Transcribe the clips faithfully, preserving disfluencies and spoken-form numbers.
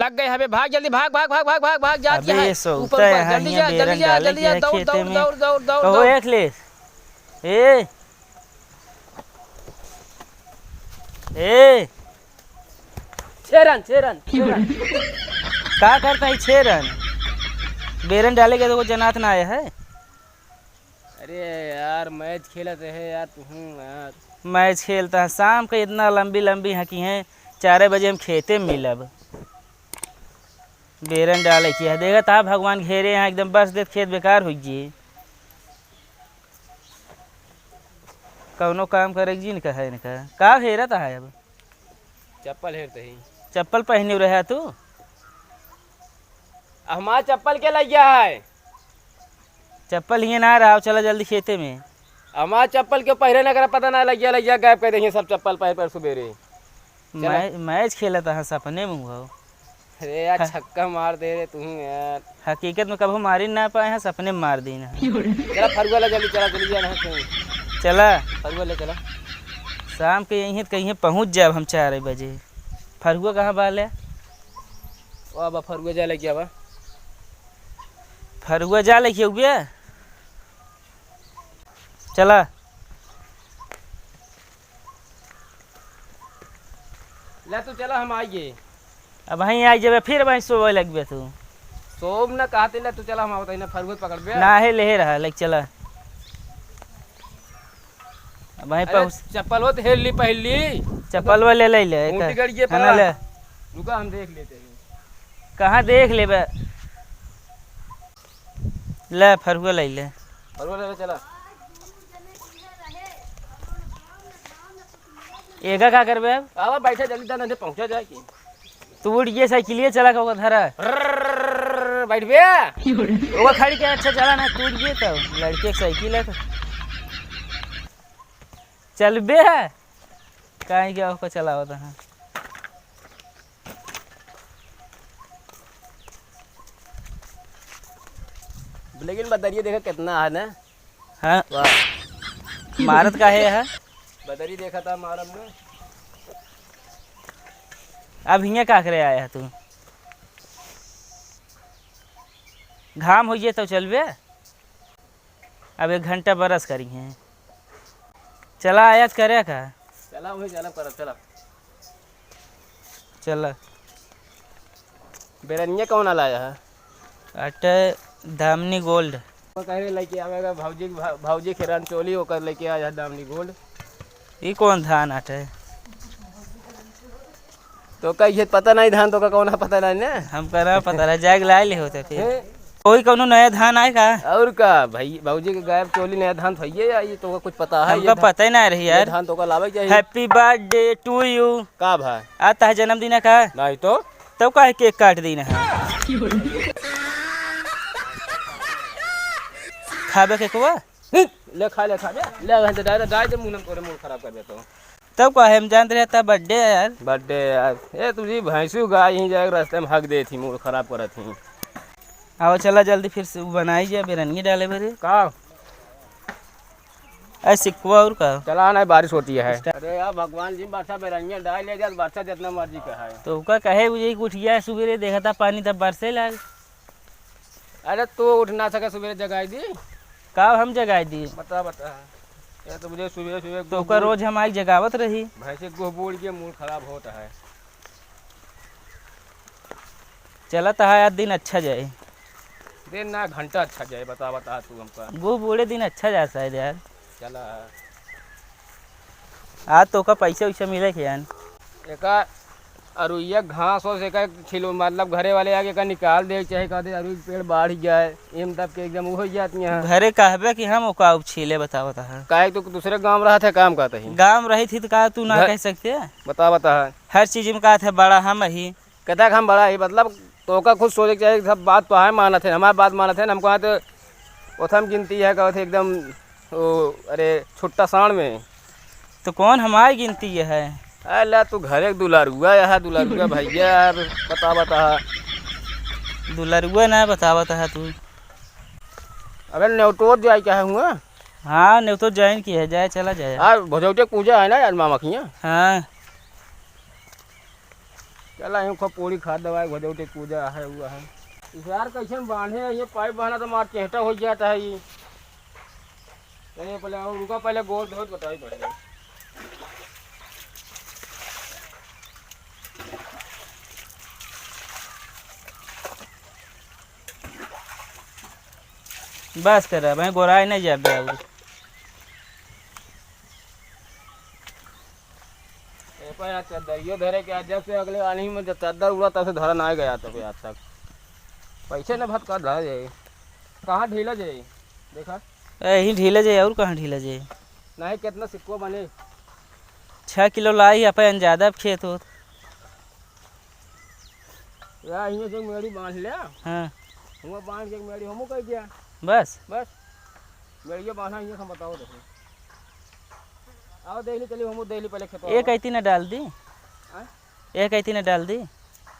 लग गए हवे, भाग जल्दी, भाग, भाग, भाग, भाग, भाग, भाग, जा, अबे, जा है। ये सोता ऊपर, ऊपर, है, जल्दी यहाँ जा, जल्दी बेरन जा, डाले जल्दी के जा, है दौड़, खेते दौड़, में। दौड़, दौड़, दौड़, कहो दौड़। एक ले। ए, ए। छह रन, छह रन, छह रन। का करता है छह रन? बेरन डाले के तो कोई जनात ना आया है। अरे यार, मैच खेलत रहे यार, तुहूँ यार। मैच खेलता है, शाम के इतना लंबी लंबी हकी हैं, चार बजे हम खेते में मिलब। बेरन डाले की है, देखत हा भगवान घेरे हैं, एकदम बरस देत खेत बेकार होइ जी। कौनो काम करे जी न कहे इनका। का हेरत है अब? चप्पल हेरत ही। चप्पल पहने रहे तू? हमार चप्पल के लग गया है? चप्पल हिये ना रहा, चला जल्दी खेते में। हमार चप्पल के पहिरे ना करा, पता ना लग गया, लग गया, गायब कर देंगे सब चप्पल पहिर पर सुबेरे। चला। मै-, मैच खेलत हा सपने में हुआ। अरे यार, हाँ। छक्का मार दे रे तू यार। हकीकत में कभू मारी ना पाए हैं, सपने में मार दी ना। चला फरुआ ले जल्दी, चला, चली जा ना कहीं। चला। फरुआ ले चला। शाम के यहीं कहीं पहुँच जाब हम चार बजे। फरुआ कहाँ बा ले? ओ बा फरुआ जा लेके आवा। फरुआ जा लेके उबिया। चला। ले तू चला, हम आइए। अब वहीं आई जबे, फिर वहीं सोवे लगबे तू। सोब ना कहते, ले तू चला, हम आवत ही ना, फरुआ पकड़बे। ना है, ले रहा, ले चला। अब वहीं अरे पहुँच। चप्पल हो तो हेर ली पहली। चप्पल वो ले ले, ले, ऊँटी का-, गड़िए है ना, पड़ा। ले। रुका, हम देख लेते हैं। कहाँ देख लेबे? ले, फरुआ ले ले। फरुआ ले ले, चला। एगा का करबे अब? आवा, बैठा, जल्दी दाना दे, पहुँचा जाए कि। तू उठ गए साइकिलिए चला के ओकर धरा। रर्रर्रर्र, बैठ बे। ओकर खड़ी के अच्छा चला ना, तू उठ गए तो लड़के के साइकिल है तो। चल बे। काहे के ओकर चलावत है? लेकिन बदरिया देखा कितना है ना? हाँ। वाह। मारत काहे है? बदरी देखा था मारम में। अब हियाँ का करे आया है तू? घाम होइए तो चलबे। अब एक घंटा बरस करी हैं। चला आयात करे का? चला वही चला पर चला। चला। बेरनिया कौन लाया है? अटे धामनी गोल्ड। वो कह रहे लेके आवेगा भौजी, भौ-, भौजी के रन चोली ओकर लेके आया है धामनी गोल्ड। ई कौन धान अटे? तो का ये पता नहीं धान, तो का कौन है पता नहीं ना? हमका ना पता रहा, जाके ला ले होते फिर। हैं? कोई कौनो नया धान आए का? और का भाई, भौजी के गायब चोली नया धान तो है या, ये तो का कुछ पता है? हमका ये धान, पता ही ना रही ये यार। धान तो का लावे चाहिए। Happy birthday to you। का भाई? आज तह जन्मदिन है का? नहीं तो। तब काहे केक काट दीन है? खाबे केकवा? ले खा, ले खा, ले, ले, वहीं से डाल, डाल दे, मुंह में तोरे मूड खराब कर देता हूँ। तब काहे हम जानत रहे था बर्थडे है यार। बर्थडे है यार। ए, तुझी भैंसू गाय यहीं जाए रास्ते में हक दे थी, मूड खराब करत थी। आओ चला जल्दी फिर से बनाई जाए, बेरनिया डाले बरे। का? ए, सिक्कवा और का? चला ना, बारिश होती है। अरे यार, भगवान जी बरसा बेरनिया डाल ले जा, बरसा जितना मर्जी का है। तो ओका कहे बुझे कि उठिया सुबेरे देखा था पानी तब बरसे लाग। अरे तू उठ ना सके, सुबेरे जगाई दी। का हम जगाई दी? बता, बता। ये तो मुझे सुबह, सुबह तो ओकर रोज हम आई जगावत रही। भैंसे गोह बोल के मूड खराब होता है। चलत है यार, दिन अच्छा जाए। दिन ना, घंटा अच्छा जाए, बता, बता तू हमका। गोह बोले दिन अच्छा जाए शायद यार। चला। आज तो ओका पैसा वैसा मिले के यार। एका अरुइया घास हो से का छिलो, मतलब घरे वाले आके का निकाल दे, चाहे कह दे अरुई के पेड़ बाढ़ जाए, एम दब के एकदम हो जाती हैं। घरे कहबे कि हम ओका उछीले, बतावत है। काहे तो दूसरे गांव रहा था, काम का तही। गांव रही थी तो का तू ना घर कह सकते? बता, बता है। हर चीज में कहा था बड़ा हम ही। कहता कि हम बड़ा ही, मतलब तो ओका खुद सोचे के चाहिए, सब बात तो है मानत है, हमारी बात मानत है, हमको यहाँ तो ओथम गिनती है, कहते एकदम ओ, अरे, छुट्टा साँड़ में। तो कौन हमारी गिनती है? अरे ला, तू घरे के दुलारुआ है, दुलारुआ भैया यार, बतावत है। दुलारुआ ना बतावत है तू। अबे, नेवतोर जाए क्या है हुआ? हाँ, नेवतोर ज्वाइन की है, जाए, चला जाए। यार, भजौटे के पूजा है ना यार, मामा के यहाँ। हाँ। चला, यूं खूब पूरी खाद दवाई, भजौटी पूजा है, हुआ है। यार, कैसे हम बांधे हैं, ये पाइप बांधा तो मार चेहटा हो जाता है ये। चलिए, पहले और रुका, पहले गोड़ धोत बताई पहले। बस कर, अब गोराई नहीं जाबे और। ए पर यार, चद्दरियो धरे के आज, जब से अगले आनी में जब चद्दर उड़ा, तब से धरा ना गया तो आज तक। पैसे न भटका धरा जाए, कहाँ ढीला जाए, देखा। यही ढीला जाए, और कहाँ ढीला जाए? नहीं, कितना सिक्को बने। छः किलो लाई, अपन ज्यादा खेत होत। या, हियाँ से मेड़ी बांध ले। हाँ। हुआँ बांध के मेड़ी हमू कह दिया। बस? बस। मेड़िया बांधा हियाँ से हम बताओ देखो। आओ देख ली, चलिए हमू देख ली पहले खेतवा। एक ऐती न डाल दी। हाँ? एक ऐती न डाल दी।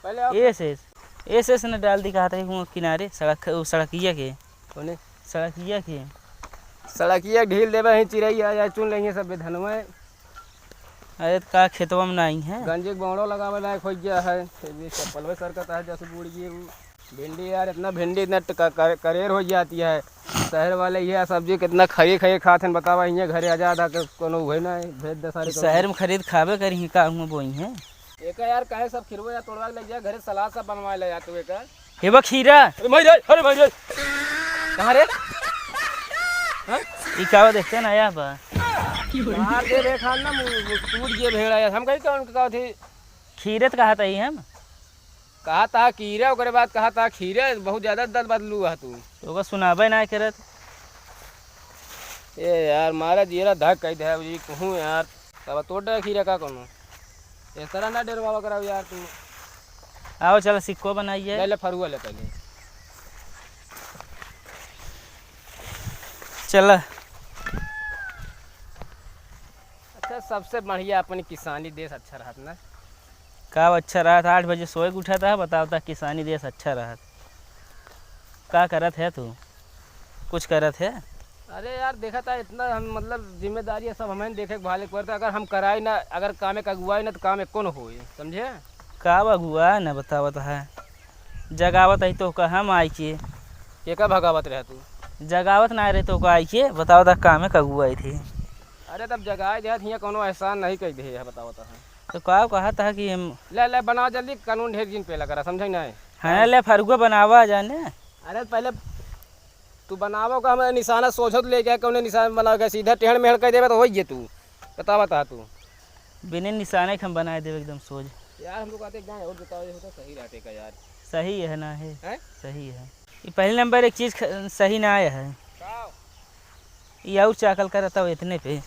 पहले आओ। एस एस, एस एस न डाल दी, कहा था कि हुआँ किनारे सड़क, वो सड़किया के। कौने? सड़किया के। सड़किया ढील देबे, ही चिरई आ जाए, चुन लेंगे सब धनवा। अरे, त का खेतवा में नाई है? गंजी के बौड़ो लगावे लायक हो गया है। फिर भी चप्पलवे सरकत है, जैसे बूड़ गई उ। भिंडी यार, इतना भिंडी, इतना ट-, क-, क-, करेर हो जाती है। शहर वाले ये सब्जी कितना खाइए, खाइए खात हैं, बतावा, इहाँ घरे आजाद आके कोनो हुए ना है, भेज दे सारे तो शहर में खरीद खाबे करी, का हुआ बोई है? एका यार, काहे सब खिरवे या तोड़वा के ले जा, घरे सलाद सब बनवा ले जा तू एका। हे बा खीरा। अरे भाई रे, अरे भाई रे। कहाँ रे? हाँ? ई का बा, देखते ना आया बा। मार दे रे खान ना, मुँह, मुँह टूट गए भेड़ा यार। हम कहीं कौन का थी? खीरे त कहा था ही हम। कहा था खीरे, ओकरे बाद कहा था खीरे, बहुत ज्यादा दल बदलू है तू। तो ओकर सुनाबे ना करत। ए यार, मारा जीरा धक कह दे जी, कहूँ यार। तब तोड़ दे खीरे का कोनो। इस तरह ना डरवावा कराओ यार तू। आओ चल सिक्को बनाइए। ले, ले फरुआ ले पहले। चल। अच्छा, सबसे बढ़िया अपनी किसानी देश अच्छा रहत ना। का अच्छा रहत? आठ बजे सोए के उठत है, बताओ ता किसानी देश अच्छा रहत। का करत है तू? कुछ करत है? अरे यार, देखा था इतना हम, मतलब, जिम्मेदारी है सब हमें देखे के भाले के पड़ता। अगर हम कराई ना, अगर काम एक अगुवाई ना, तो काम एको न होई, समझे? का अगुआ ना बतावत है, जगावत है तो का हम आई के। के का भगावत रहे तू? जगावत ना रहे तो का आई के, बतावत है काम एक अगुवाई थी। अरे तब जगाए देहत हियाँ कोनो एहसान नहीं कह दे है, बतावत है। तो का कहत है कि हम ले, ले, बनाओ जल्दी, कानून ढेर जिन पेला करा, समझे नहीं? हाँ, ले फरुआ बनावा जाने। अरे पहले तू बनावो का, हमारे निशाना सोझत लेके आए, कौने निशाना बनावे का, सीधा टेढ़ मेढ़ कर देवे तो होई जे तू। बतावा ता तू। बिना निशाने के हम बनाए देवे एकदम सोझ। यार हम लोग कहते गाय और बताओ, ये होता सही रहते का यार। सही है ना है? हैं? सही है। ये पहले नंबर एक चीज ख-, सही ना आया है। का? ये और चाकल करता हो इतने पे।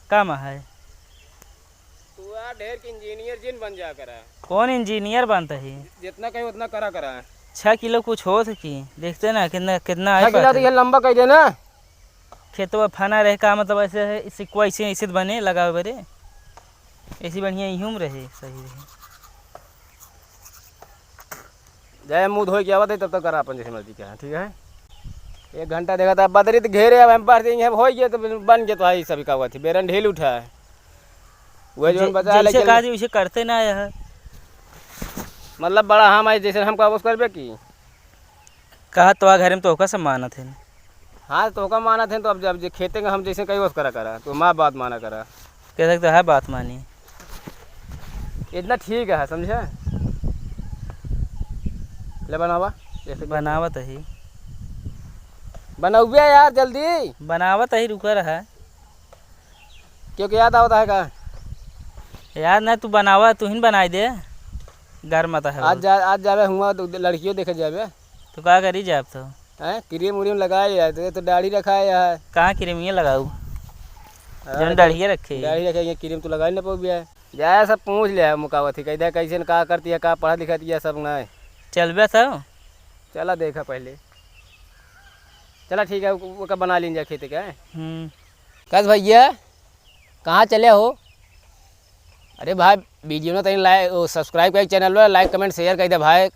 काम है। तू यार ढेर के इंजीनियर जिन बन जा करा। कौन इंजीनियर बनता है? जितना कही उतना करा करा। छः किलो कुछ होत है कि देखते ना कितना, कितना आए छः किलो तो पाते। ये लंबा कह देना। खेतवा फना रहे का मतलब ऐसे है, सिक्को ऐसे, ऐसे तो बने लगावे बरे। ऐसी बढ़िया यूं रहे, सही रहे। जाए मुँह धोए के आवत है, तब तक करा अपन जैसे मर्जी के, हाँ, ठीक है। एक घंटा देखा था बदरी तो घेरे, अब हम बढ़ देंगे, हम हो गए तो बन गए तो आई सभी का हुआ थी, बेरन ढील उठा है। वह जो जे-, बचा जैसे लेकिन कहा थी, वैसे करते ना आया है। मतलब बड़ा हम आए, जैसे हम का उस करबे की। कहा तो आ घरे में तोहका सब मानत है। हाँ, तोहका मानत है, तो अब जब जे खेते में हम जैसे कही, वस करा करा, तो माँ बात माना करा। कह सकते है बात मानी। इतना ठीक है, समझे? ले बनावा, जैसे कि बनावत ही। बनौबे यार, जल्दी। बनावत ही, रुका रहा। क्योंकि याद आवत है का? याद ना, तू बनावा, तू ही बनाई दे। घर मत है आज वो। जा, आज जावे हुआ तो लड़कियों देखे जावे। तो का करी जाब तो? हैं? क्रीम उरीम लगाए यार, तो ये तो दाढ़ी रखा है यार। कहाँ क्रीम ये लगाऊ? हाँ, जौन तो दाढ़िया रखे। दाढ़ी रखे, ये क्रीम तो लगाई ना पाऊ भी है। जाए सब पूछ ले, मुकावत ही, कह दे कैसे न का करती है, का पढ़ा लिखा दिया सब ना है। चलबे सब? चला देखा पहले। चला ठीक है, वो, वो का बना लीन जा खेते का। हम्म। कस भैया, कहाँ चले हो? अरे भाई, वीडियो ना तनी लाइ-, ओ, subscribe कर चैनल ला, like, comment, share कर दे भाई।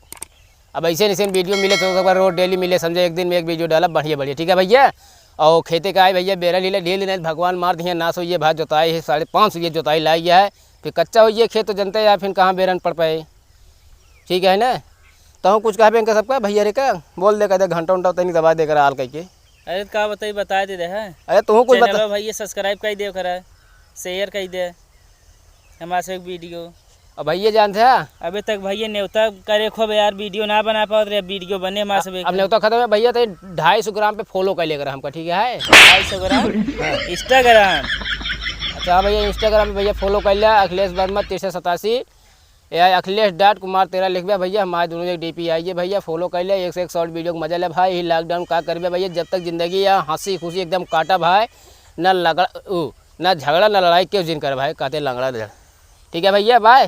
अब ऐसे ऐसे वीडियो मिले तो सब रोज daily मिले, समझे, एक दिन में एक वीडियो डाला, बढ़िया बढ़िया, ठीक है भैया। और खेते का आए भैया, बेरा लीले ढील नहीं, भगवान मार दिए, नाश हो ये भाई, जोताई है, साढ़े पाँच सौ ये जोताई लाई है, फिर कच्चा होइ जाए खेत तो जनते यार, फिर कहाँ बेरन पड़ पाए। ठीक है ना? तहूँ कुछ कहबे इनका सबका भैया रे का, बोल दे, कह दे घंटा उंटा तनी दबा दे कर आल कह के। अरे तो का बताई, बता दे दे है। अरे तहूँ कुछ बता। चैनलवा भैया subscribe कर दे, ओकरा share कर दे हमारे से एक video। अब भैया जानते हैं। अबे तक भैया नेवता करे खूब यार, video ना बना पावत रहे, video बने हमारे से अब एक। नेवता खत्म है भैया, तो ढाई सौ ग्राम पे follow कर लेकर हमका, ठीक है? ढाई सौ ग्राम? Instagram। अच्छा भैया, Instagram पे भैया follow कर लिया, अखिलेश वर्मा तेरह सौ सतासी, या अखिलेश डॉट कुमार तेरह लिखबे भैया, हमारे दोनों एक डीपी आइए भैया, follow कर ले, एक से एक short video का मजा ले भाई। यही lockdown का करबे भैया, जब तक जिंदगी या हंसी खुशी एकदम काटा भाई, ना लगड़ा उ, ना झगड़ा ना लड़ाई क्यों जिन कर भाई, कहते लंगड़ा झगड़ा। ठीक है भैया, bye।